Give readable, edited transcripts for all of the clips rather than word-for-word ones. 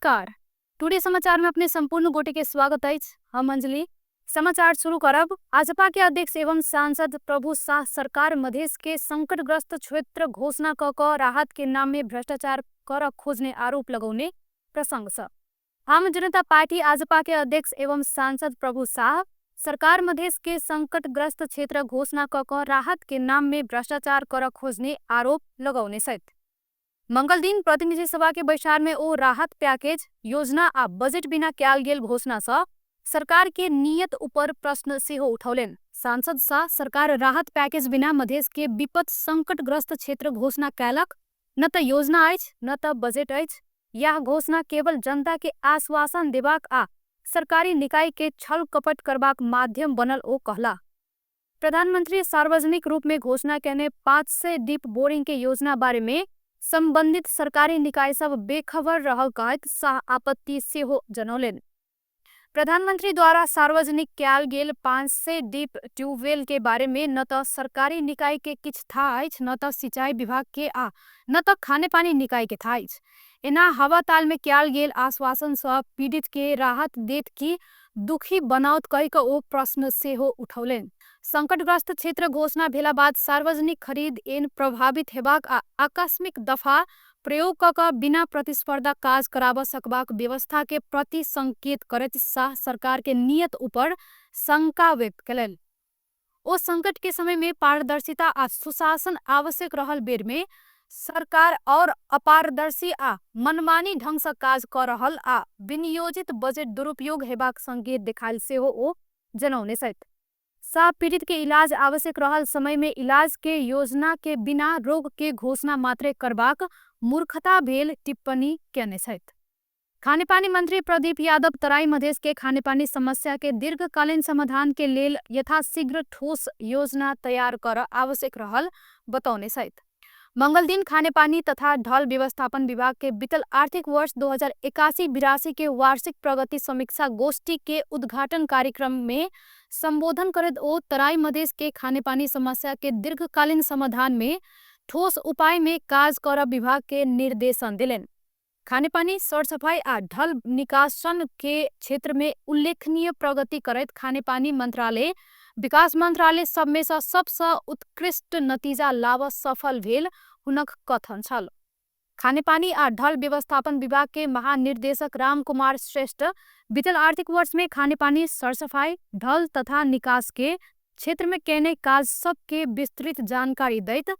नमस्कार, टुडे समाचार में अपने संपूर्ण गोटे के स्वागत अछि। हम अंजलि समाचार शुरू करब। भाजपा के अध्यक्ष एवं सांसद प्रभु शाह सरकार मधेश के संकटग्रस्त क्षेत्र घोषणा क क राहत के नाम में भ्रष्टाचार कर खोजने आरोप लगौने प्रसंग सँ आम जनता पार्टी आजपा के अध्यक्ष एवं सांसद प्रभु शाह सरकार मधेश के संकटग्रस्त क्षेत्र घोषणा क क राहत के नाम में भ्रष्टाचार कर खोजने आरोप लगौने छथि। मंगल दिन प्रतिनिधि सभा के बैसार में ओ राहत पैकेज योजना आ बजट बिना कयल गेल घोषणा सँ सरकार के नियत ऊपर प्रश्न सेहो उठौलनि। सांसद शाह सरकार राहत पैकेज बिना मधेश के विपद संकटग्रस्त क्षेत्र घोषणा कयलक, न तऽ योजना अछि न तऽ बजट अछि। यह घोषणा केवल जनता के आश्वासन देबाक आ सरकारी निकाय के छल कपट करबाक माध्यम बनल ओ कहला। प्रधानमंत्री सार्वजनिक रूप में घोषणा केने 500 डीप बोरिंग के योजना बारे में संबंधित सरकारी निकाय सब बेखबर रहल कहैत शाह आपत्ति सेहो जनौलनि। प्रधानमंत्री द्वारा सार्वजनिक कयल गेल 500 डीप ट्यूबवेल के बारे में न तऽ सरकारी निकाय के किछु थाह अछि, न तऽ सिंचाई विभाग के आ न तऽ खानेपानी निकाय के थाह अछि। एना हवा ताल में कयल गेल आश्वासन सँ पीड़ित के राहत देत कि दुखी बनाओत कहि कऽ ओ प्रश्न सेहो उठौलनि। संकटग्रस्त क्षेत्र घोषणा भेला बाद सार्वजनिक खरीद एन प्रभावित हेबाक आ आकस्मिक दफा प्रयोग क कऽ बिना प्रतिस्पर्धा काज कराबऽ सकबाक व्यवस्था के प्रति संकेत करैत शाह सरकार के नियत ऊपर शंका व्यक्त कयलनि। ओ संकट के समय में पारदर्शिता आ सुशासन आवश्यक रहल बेर में सरकार और अपारदर्शी आ मनमानी ढंग सँ काज कऽ रहल आ विनियोजित बजट दुरुपयोग हेबाक संकेत देखायल सेहो ओ जनौने छथि। शाह पीड़ित के इलाज आवश्यक रहल समय में इलाज के योजना के बिना रोग के घोषणा मात्रे करबाक मूर्खता भेल टिप्पणी केने छथि। खानेपानी मंत्री प्रदीप यादव तराई मधेश के खानेपानी समस्या के दीर्घकालीन समाधान के लेल यथाशीघ्र ठोस योजना तैयार कर आवश्यक रहल बतौने छथि। मंगल दिन खानेपानी तथा ढल व्यवस्थापन विभाग के बीतल आर्थिक वर्ष 2081-82 के वार्षिक प्रगति समीक्षा गोष्ठी के उद्घाटन कार्यक्रम में संबोधन करैत ओ तराई मधेश के खानेपानी समस्या के दीर्घकालीन समाधान में ठोस उपाय में काज कर विभाग के निर्देशन देलनि। खानेपानी, सरसफाई आ ढल निकासन के क्षेत्र में उल्लेखनीय प्रगति करैत खानेपानी मंत्रालय विकास मंत्रालय सबमे सँ सबसँ उत्कृष्ट नतीजा लाबऽ सफल भेल हुनक कथन छल। खानेपानी आ ढल व्यवस्थापन विभाग के महानिर्देशक राम कुमार श्रेष्ठ बीतल आर्थिक वर्ष में खानेपानी, सरसफाई, ढल तथा निकास के क्षेत्र में केने काज सबके विस्तृत जानकारी दैत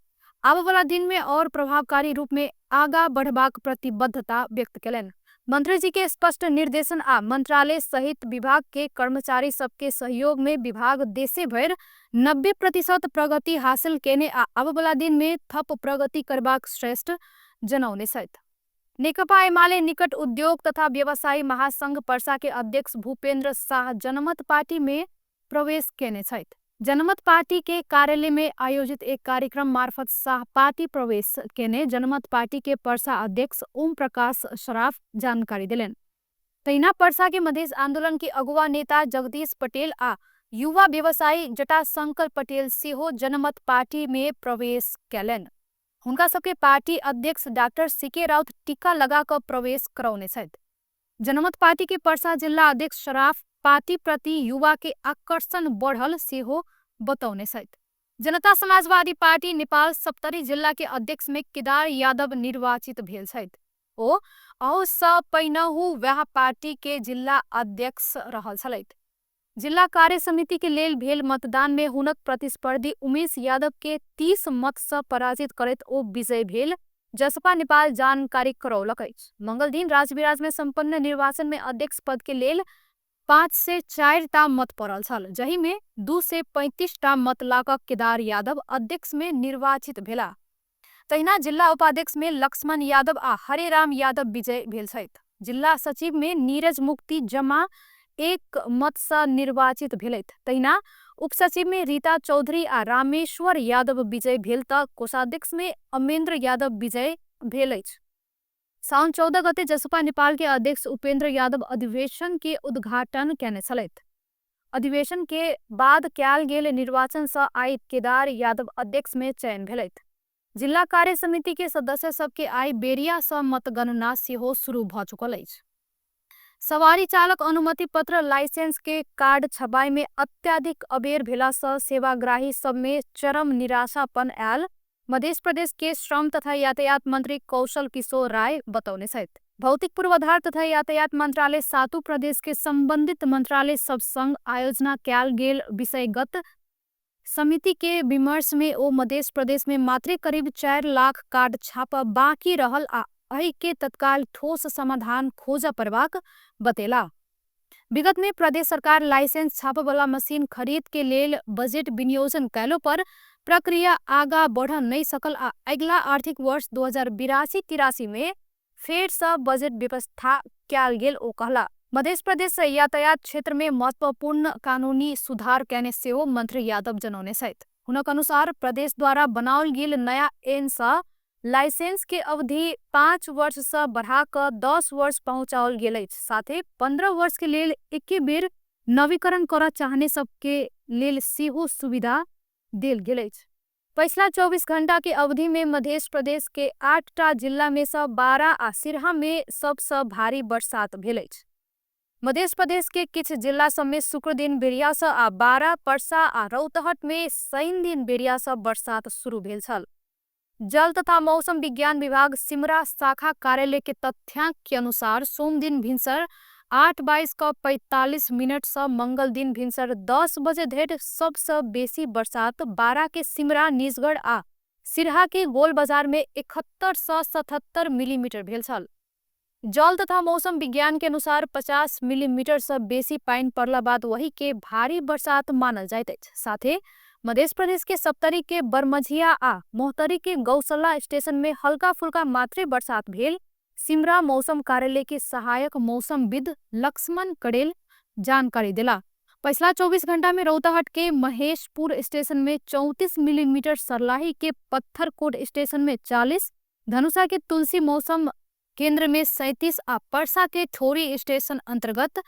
आबऽवला दिन में और प्रभावकारी रूप में आगा बढ़बाक प्रतिबद्धता व्यक्त केलनि। मंत्री जी के स्पष्ट निर्देशन आ मंत्रालय सहित विभाग के कर्मचारी सबके सहयोग में विभाग देशे भरि 90% प्रगति हासिल केने आ आबऽवला दिन में थप प्रगति करबाक श्रेष्ठ जनौने छथि। नेकपा एमाले निकट उद्योग तथा व्यवसायी महासंघ पर्सा के अध्यक्ष भूपेन्द्र शाह जनमत पार्टी में प्रवेश केने छथि। जनमत पार्टी के कार्यालय में आयोजित एक कार्यक्रम मार्फत शाह पार्टी प्रवेश केने जनमत पार्टी के पर्सा अध्यक्ष ओम प्रकाश सराफ जानकारी देलनि। तहिना पर्सा के मधेश आंदोलन के अगुवा नेता जगदीश पटेल आ युवा व्यवसायी जटाशंकर पटेल सेहो जनमत पार्टी में प्रवेश केलनि। हुनका सबके पार्टी अध्यक्ष डॉक्टर सीके राउत टीका लगा कऽ प्रवेश करौने छथि। जनमत पार्टी के पर्सा जिल्ला अध्यक्ष सराफ पार्टी प्रति युवा के आकर्षण बढ़ल सेहो बतौने छथि। जनता समाजवादी पार्टी नेपाल सप्तरी जिल्ला के अध्यक्ष में केदार यादव निर्वाचित भेल छथि। ओ अहुसँ पहिनहु वएह पार्टी के जिल्ला अध्यक्ष रहल छलथि। जिल्ला कार्य समिति के लेल भेल मतदान में हुनक प्रतिस्पर्धी उमेश यादव के 30 मत सँ पराजित करैत ओ विजय भेल जसपा नेपाल जानकारी करौलक अछि। मंगल दिन राजविराज में संपन्न निर्वाचन में अध्यक्ष पद के लेल 504 टा मत पड़ल छल, जहि में 235 टा मत ला कऽ केदार यादव अध्यक्ष में निर्वाचित भेला। तहिना जिल्ला उपाध्यक्ष में लक्ष्मण यादव आ हरेराम यादव विजय भेल छथि। जिल्ला सचिव में नीरज मुक्ति जमा 1 मत सँ निर्वाचित भेलथि। तहिना उपसचिव में रीता चौधरी आ रामेश्वर यादव विजय भेल तऽ कोषाध्यक्ष में अमेन्द्र यादव विजय भेल अछि। साउन 14 गते जसपा नेपाल के अध्यक्ष उपेन्द्र यादव अधिवेशन के उद्घाटन केने छलथि। अधिवेशन के बाद कयल गेल निर्वाचन सँ आइ केदार यादव अध्यक्ष में चयन भेलथि। जिल्ला कार्य समिति के सदस्य सबके आइ बेरिया सँ मतगणना सेहो शुरू भऽ चुकल अछि। सवारी चालक अनुमति पत्र लाइसेंस के कार्ड छपाई में अत्याधिक अबेर भेला सँ सेवाग्राही सब में चरम निराशापन आयल मध्य प्रदेश के श्रम तथा यातायात मंत्री कौशल किशोर राय बतौने छथि। भौतिक पूर्वाधार तथा यातायात मंत्रालय सातु प्रदेश के संबंधित मंत्रालय सब संग आयोजना कयल गेल विषयगत समिति के विमर्श में ओ मध्य प्रदेश में मात्रे करीब 4 लाख कार्ड छापा बाकी रहल आ एहि के तत्काल ठोस समाधान खोज पड़बाक बतेला। विगत में प्रदेश सरकार लाइसेंस छापे वाला मशीन खरीद के लेल बजट विनियोजन कैलो पर प्रक्रिया आगा बढ़ नहीं सकल आ अगला आर्थिक वर्ष 2082-83 में फेर से बजट व्यवस्था कयल गेल ओ कहला। मध्य प्रदेश यातायात क्षेत्र में महत्वपूर्ण कानूनी सुधार कयने सेहो मंत्री यादव जनौने छथि। हुनक अनुसार प्रदेश द्वारा बनाओल गेल नया एन सँ लाइसेंस के अवधि 5 वर्ष से बढ़ा कऽ 10 वर्ष पहुंचाओल गेल अछि। साथे 15 वर्ष के लेल एके बेर नवीकरण करऽ चाहने सबके लेल सेहो सुविधा देल गेल अछि। पछिला 24 घंटा के अवधि में मध्य प्रदेश के 8टा जिला में सँ 12 आ सिरहा में सबसँ भारी बरसात भेल अछि। मध्य प्रदेश के किछु जिला सब में शुक्रदिन बेरिया सँ आ 12, परसा आ रौतहट में शनि दिन बेरिया सँ बरसात शुरू भेल छल। जल तथा मौसम विज्ञान विभाग सिमरा शाखा कार्यालय के तथ्यांक के अनुसार सोमदिन भिनसर 8:22:45 सँ मंगल दिन भिनसर 10 बजे धरि सबसँ बेसी बरसात 12 के सिमरा, निजगढ़ आ सिरहा के गोल बाजार में 71 सँ 77 मिलीमीटर भेल छल। जल तथा मौसम विज्ञान के अनुसार 50 मिलीमीटर से बेसी पानि पड़ला बाद वही के भारी बरसात मानल जाइत अछि। साथे मध्य प्रदेश के सप्तरी के बरमझिया आ मोहतरी के गौशाला स्टेशन में हल्का फुल्का मात्रे बरसात भेल सिमरा मौसम कार्यालय के सहायक मौसमविद लक्ष्मण कड़ेल जानकारी देला। पछिला 24 घंटा में रौतहट के महेशपुर स्टेशन में 34 मिलीमीटर, सरलाही के पत्थरकोट स्टेशन में 40, धनुषा के तुलसी मौसम केंद्र में 37 आ परसा के ठोरी स्टेशन अंतर्गत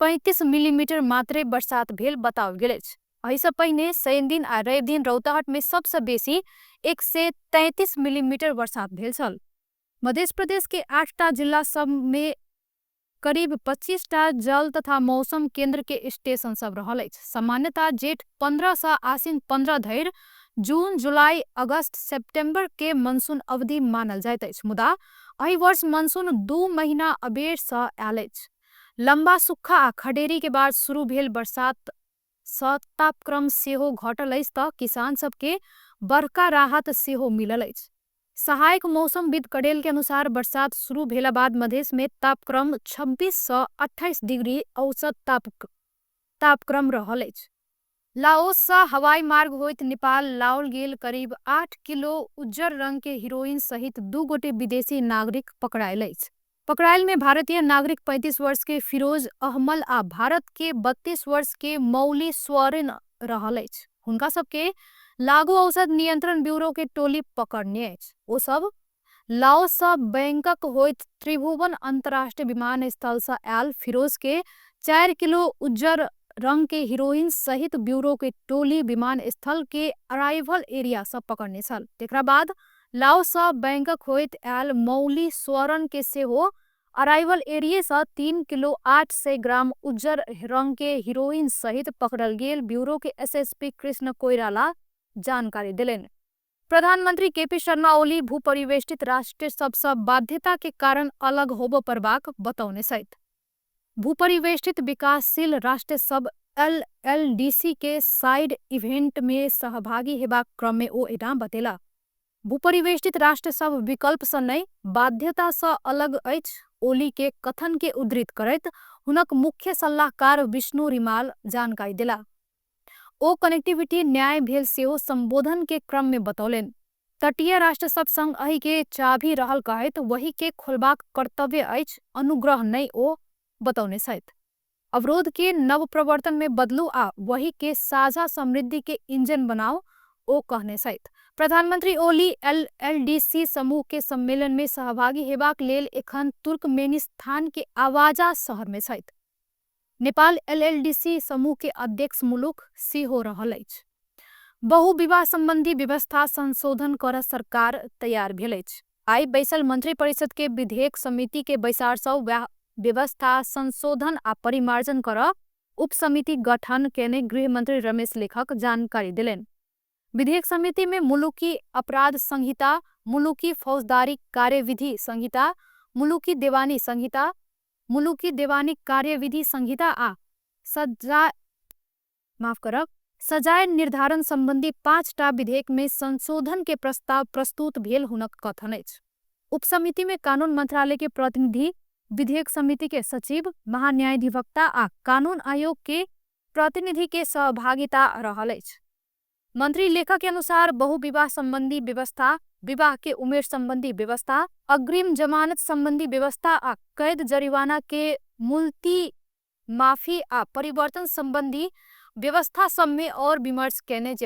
35 मिलीमीटर मात्रे बरसात भेल बताओल गेल अछि। एहिसँ पहिने शनि दिन आ रवि दिन रौतहट में सबसँ बेसी 133 मिलीमीटर बरसात भेल छल। मध्य प्रदेश के 8टा जिला सब में करीब 25टा जल तथा मौसम केंद्र के स्टेशन सब रहल अछि। सामान्यतः जेठ 15 सँ आश्विन 15 धरि जून, जुलाई, अगस्त, सितंबर के मनसून अवधि मानल जाइत अछि, मुदा एहि वर्ष मनसून 2 महीना अबेर सँ आयल अछि। लंबा सुखा आ खडेरी के बाद शुरू भेल बरसात सँ तापक्रम सेहो घटल अछि तऽ किसान सबके बड़का राहत सेहो मिलल अछि। सहायक मौसमविद कड़ेल के अनुसार बरसात शुरू भेला बाद मधेश में तापक्रम 26 सँ 28 डिग्री औसत तापक्रम रहल अछि। लाओस सँ हवाई मार्ग होइत नेपाल लाओल गेल करीब 8 किलो उज्जर रंग के हेरोइन सहित 2 गोटे विदेशी नागरिक पकड़ायल अछि। पकड़ायल में भारतीय नागरिक 35 वर्ष के फिरोज अहमल आ भारत के 32 वर्ष के मौली स्वर्ण रहल अछि। हुनका सबके लागू औषध नियंत्रण ब्यूरो के टोली पकड़ने अछि। ओ सब लाओस सँ बैंकक होइत त्रिभुवन अंतर्राष्ट्रीय विमानस्थल सँ आयल फिरोज के 4 किलो उज्जर रंग के हेरोइन सहित ब्यूरो के टोली विमानस्थल के अराइवल एरिया सँ पकड़ने छल। तेकरा बाद लाओस सँ बैंकक होइत आयल मौली स्वर्ण के सेहो अराइवल एरिया सँ 3 किलो 800 ग्राम उज्जर रंग के हेरोइन सहित पकड़ल गेल ब्यूरो के एसएसपी कृष्ण कोइराला जानकारी देलनि। प्रधानमंत्री केपी शर्मा ओली भूपरिवेष्टित राष्ट्र सबसँ बाध्यता के कारण अलग होबय पड़बाक बतौने छथि। भूपरिवेष्टित विकासशील राष्ट्र सब एलएलडीसी के साइड इवेंट में सहभागी हेबाक क्रम में ओ एना बतेला। भूपरिवेष्टित राष्ट्र सब विकल्प सँ नहि बाध्यता सँ अलग अछि। ओली के कथन के उद्धृत करैत हुनक मुख्य सलाहकार विष्णु रिमाल जानकारी देला। ओ कनेक्टिविटी न्याय भेल सेहो संबोधन के क्रम में बतौलनि। तटीय राष्ट्र सब संग एहि के चाभी रहल कहैत वही के खोलबाक कर्तव्य अछि, अनुग्रह नहि ओ बतौने छथि। अवरोध के नव प्रवर्तन में बदलू आ वही के साझा समृद्धि के इंजन बनाओ ओ कहने छथि। प्रधानमंत्री ओली एलएलडीसी समूह के सम्मेलन में सहभागी हेबाक लेल एखन तुर्कमेनिस्तान के आवाजा शहर में छथि। नेपाल एलएलडीसी समूह के अध्यक्ष मुलुक सेहो रहल अछि। बहुविवाह संबंधी व्यवस्था संशोधन कर सरकार तैयार भेल अछि। आइ बैसल मंत्री परिषद के विधेयक समिति के बैसार सँ व्यवस्था संशोधन आ परिमार्जन कर उपसमिति गठन केने गृहमंत्री रमेश लेखक जानकारी देलनि। विधेयक समिति में मुलुकी अपराध संहिता, मुलुकी फौजदारी कार्यविधि संहिता, मुलुकी देवानी संहिता, मुलुकी देवानी कार्यविधि संहिता आ सजा माफ करब सजाय निर्धारण संबंधी 5टा विधेयक में संशोधन के प्रस्ताव प्रस्तुत भेल हुनक कथन अछि। उपसमिति में कानून मंत्रालय के प्रतिनिधि, विधेयक समिति के सचिव, महान्यायाधिवक्ता आ कानून आयोग के प्रतिनिधि के सहभागिता रहल अछि। मंत्री लेखक के अनुसार बहुविवाह संबंधी व्यवस्था, विवाह के उमेर संबंधी व्यवस्था, अग्रिम जमानत संबंधी व्यवस्था आ कैद जरिवाना के मुल्ती माफी आ परिवर्तन संबंधी व्यवस्था सब में और विमर्श केने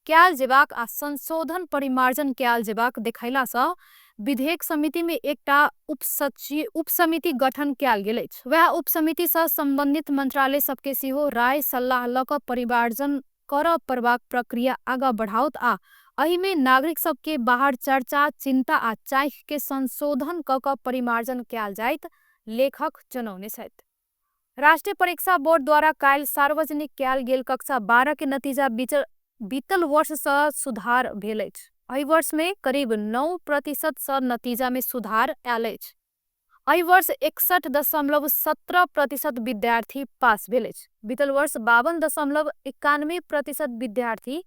कयल जेबाक आ संशोधन परिमार्जन कयल जेबाक देखैला सँ विधेयक समिति में एकटा उपसमिति गठन कयल गेल अछि। वएह उपसमिति सँ संबंधित मंत्रालय सबके सेहो राय सल्लाह लऽ कऽ परिमार्जन करऽ पड़बाक प्रक्रिया आगाँ बढ़ाओत आ एहि में नागरिक सबके बाहर चर्चा, चिंता आ चाख के संशोधन कऽ कऽ परिमार्जन कयल जाइत लेखक जनौने छथि। राष्ट्रीय परीक्षा बोर्ड द्वारा काल्हि सार्वजनिक कयल गेल कक्षा 12 के नतीजा बीतल वर्ष सँ सुधार भेल अछि। एहि वर्ष में करीब 9% सँ नतीजा में सुधार आयल अछि। एहि वर्ष 61.17% विद्यार्थी पास भेल अछि। बीतल वर्ष 52.91% विद्यार्थी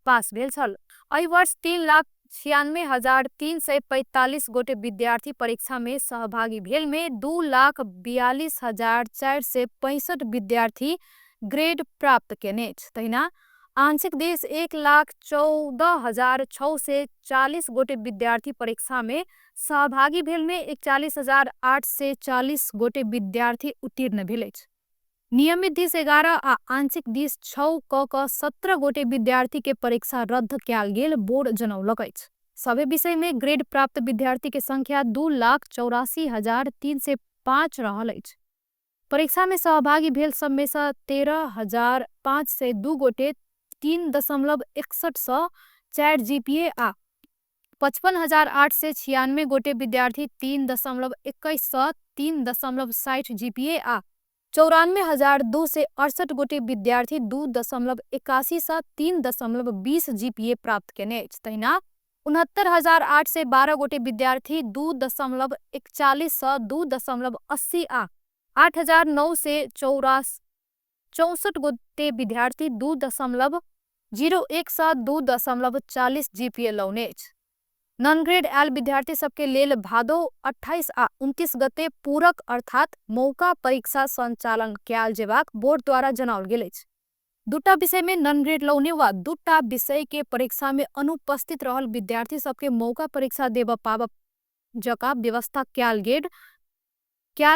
पास भेल छल। एहि वर्ष 3,96,345 गोटे विद्यार्थी परीक्षा में सहभागी भेल में 2,42,465 विद्यार्थी ग्रेड प्राप्त केने अछि। तहिना आंशिक देश 1,14,640 गोटे विद्यार्थी परीक्षा में सहभागी भेल में 41,840 गोटे विद्यार्थी उत्तीर्ण भेल अछि। नियमित दिस 11 आ आंशिक दिस 6 क 17 गोटे विद्यार्थी के परीक्षा रद्द कयल गेल बोर्ड जनौलक अछि। सभे विषय में ग्रेड प्राप्त विद्यार्थी के संख्या 2,84,305 रहल अछि। परीक्षा में सहभागी भेल सब में सँ 13,502 गोटे 3.61 सँ 4 जीपीए आ 55,896 गोटे विद्यार्थी 3.21 सँ 3.60 जीपीए आ 94,268 गोटे विद्यार्थी 2.81 सँ 3.20 जीपीए प्राप्त केने अछि। तहिना 69,812 गोटे विद्यार्थी 2.41 सँ 2.80 आ 8,964 गोटे विद्यार्थी 2.01 सँ 2.40 जीपीए लौने अछि। नॉन ग्रेड आयल विद्यार्थी सबके लेल भादो 28 आ 29 गते पूरक अर्थात मौका परीक्षा संचालन कयल जेबाक बोर्ड द्वारा जनाओल गेल अछि। दूटा विषय में नॉन ग्रेड लौने वा दूटा विषय के परीक्षा में अनुपस्थित रहल विद्यार्थी सबके मौका परीक्षा देब पाब जका व्यवस्था कयल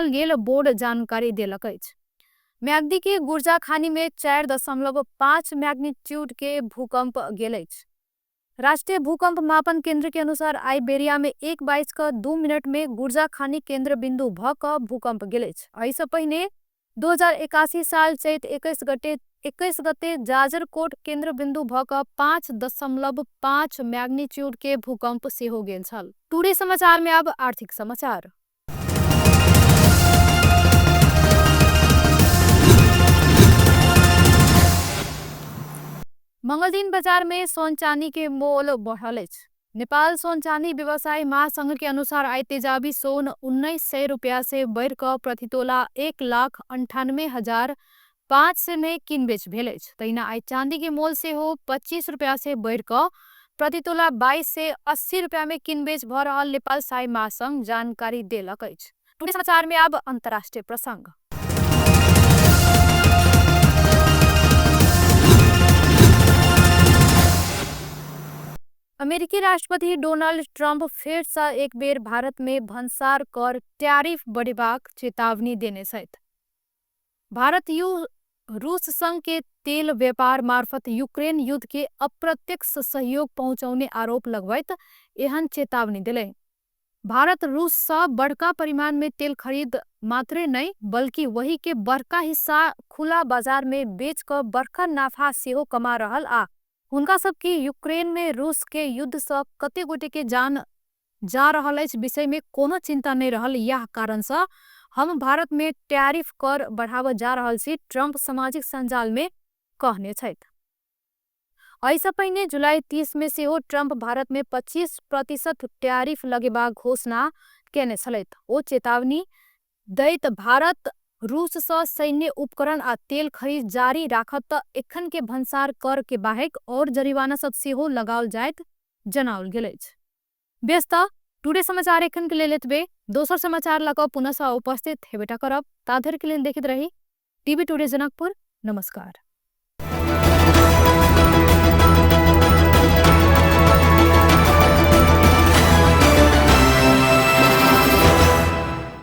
गेल बोर्ड जानकारी देलक अछि। म्याग्दी के गुर्जाखानी में 4.5 मैग्नीट्यूड के भूकंप गेल अछि। राष्ट्रीय भूकंप मापन केंद्र के अनुसार आई बेरिया में 1:22 में गुर्जाखानी केंद्र बिंदु भ क भूकंप गेल अछि। एहि से पहिने 2081 साल चैत 21 गते जाजरकोट केंद्र बिंदु भ क 5.5 मैग्नीट्यूड के भूकंप सेहो गेल छल। टुडे समाचार में अब आर्थिक समाचार। मंगलदिन बाजार में सोन चांदी के मोल बढ़ल अछि। नेपाल सोन चांदी व्यवसायी महासंघ के अनुसार आई तेजाबी सोन 1900 रुपया से बढ़ कऽ प्रति तोला 1,98,500 में किनबेच भेल अछि। तहिना आई चांदी के मोल सेहो 25 रुपया से बढ़ कऽ प्रति तोला 2280 रुपया में किनबेच भ रहल नेपाल साई महासंघ जानकारी देलक अछि। टुडे समाचार में अब अंतर्राष्ट्रीय प्रसंग। अमेरिकी राष्ट्रपति डोनाल्ड ट्रंप फेर सँ एक बेर भारत में भंसार कर टैरिफ बढ़ेबाक चेतावनी देने छथि। भारत रूस संघ के तेल व्यापार मार्फत यूक्रेन युद्ध के अप्रत्यक्ष सहयोग पहुंचौने आरोप लगबैत एहन चेतावनी देलनि। भारत रूस सँ बड़का परिमाण में तेल खरीद मात्रे नहीं बल्कि वही के बड़का हिस्सा खुला बाजार में बेच कऽ बड़का नाफा सेहो कमा रहल आ हुनका सबके यूक्रेन में रूस के युद्ध सँ कते गोटे के जान जा रहल अछि विषय में कोनो चिंता नहीं रहल। यह कारण सँ हम भारत में टैरिफ कर बढ़ावऽ जा रहल छी, ट्रंप सामाजिक सञ्जाल में कहने छथि। एहिसँ पहिने जुलाई 30 में सेहो ट्रंप भारत में 25% टैरिफ लगेबाक घोषणा केने छलथि। ओ चेतावनी दैत भारत रूस सँ सैन्य उपकरण आ तेल खरीद जारी राखत त एखन के भन्सार कर के बाहेक और जरिवाना सब सेहो लगाओल जायत जनाओल गेल अछि। बेस त टुडे समाचार एखन के लेल एतबे। दोसर समाचार लऽ कऽ पुनः उपस्थित हेबेटा करब, ताधरि के लेल देखैत रही टीवी टुडे जनकपुर। नमस्कार।